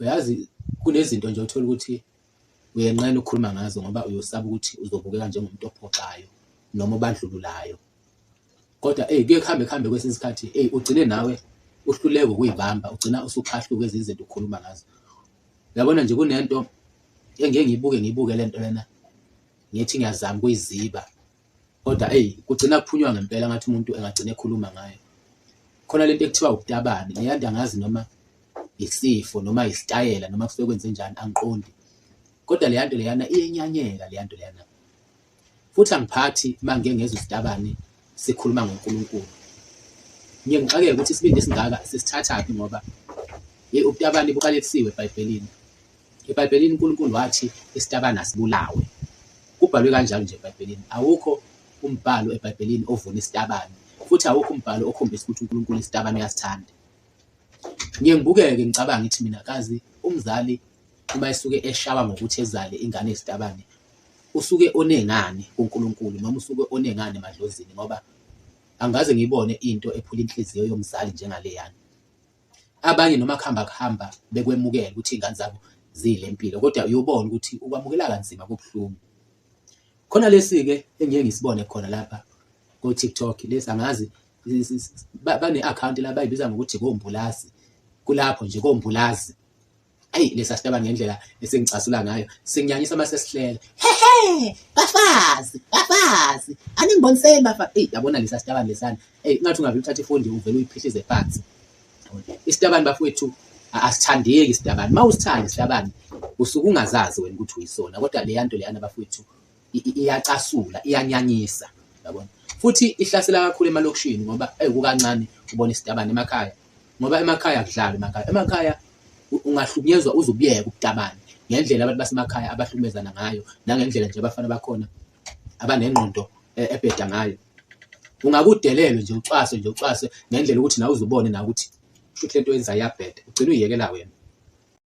Uyazi kunezinto nje othola ukuthi uyenqena ukukhuluma ngazo ngoba uyosaba ukuthi uzobukeka njengomuntu ophoxayo noma obandlululayo. Kodwa eyi kuye kuhambe kuhambe kwesinye isikhathi eyi ugcine nawe uhluleka ukuyibamba, ugcina usuphahluka ezinye izinto ukhuluma ngazo. Uyabona nje kunento engike ngiyibuke ngiyibuke le nto lena ngithi ngiyazama ukuyiziba kodwa eyi kugcina kuphunywa ngempela ngathi umuntu engagcina ekhuluma ngayo. Khona lento ekuthiwa ubutabane, leya nto angazi noma isifo noma isitayela noma kusuke kwenzenjani angiqondi. Kodwa leya nto leyana iyenyanyeka leya nto leyana. Futhi angiphathi uma ngike ngezwa isitabane sikhuluma ngoNkulunkulu. Ngiye ngixakeke ukuthi isibindi esingaka sisithathaphi ngoba yeyi ubutabane buqalekisiwe eBhayibhelini. EBhayibhelini uNkulunkulu wathi isitabane asibulawe. Kubhalwe kanjalo nje eBhayibhelini. Awukho umbhalo eBhayibhelini ovuna isitabane futhi awukho umbhalo okhombisa ukuthi uNkulunkulu isitabane uyasithanda. Ngiye ngibukeke ngicabanga ngithi mina kazi umzali uma esuke eshawa ngokuthi ezale ingane yesitabane usuke onengani kuNkulunkulu noma usuke onengani emadlozini ngoba angikaze ngiyibone into ephula inhliziyo yomzali njengaleyana. Abanye noma kuhamba kuhamba bekwemukela ukuthi iy'ngane zabo ziyile mpilo kodwa uyobona ukuthi ukwamukela kanzima kubuhlungu. Khona lesi-ke engiye ngisibone khona lapha ko-TikTok lesi angazi bane-akhawunti la bayibiza ngokuthi kombulazi kulapho nje kombulazi. Ayi lesa sitabane ngendlela esingicasula ngayo singinyanyisa uma sesihleka hehe bafazi bafazi aningiboniseni bafazi eyi yabona lesa sitabane lesana eyi ngathi ungavele uthathe ifoni uvele uyiphihlize phansi isitabane bafowethu asithandeki isitabane uma usithanda isitabane usuke ungazazi wena ukuthi uyisona kodwa leya nto leyana bafowethu iyacasula iyanyanyisa yabona futhi ihlasela kakhulu emalokishini ngoba eyi kukancane ubona isitabane emakhaya ngoba emakhaya akudlalwa emakhaya emakhaya ungahlukunyezwa uze ubuyeke ubutabane ngendlela abantu basemakhaya abahlukumezana ngayo nangendlela nje abafana bakhona abanengqondo e, ebheda ngayo ungakudelelwe nje ucwaswe nje ucwaswe ngendlela ukuthi nawe uzubone nawe ukuthi shuthi lento oyenzayo iyabheda ugcine uyiyekela wena.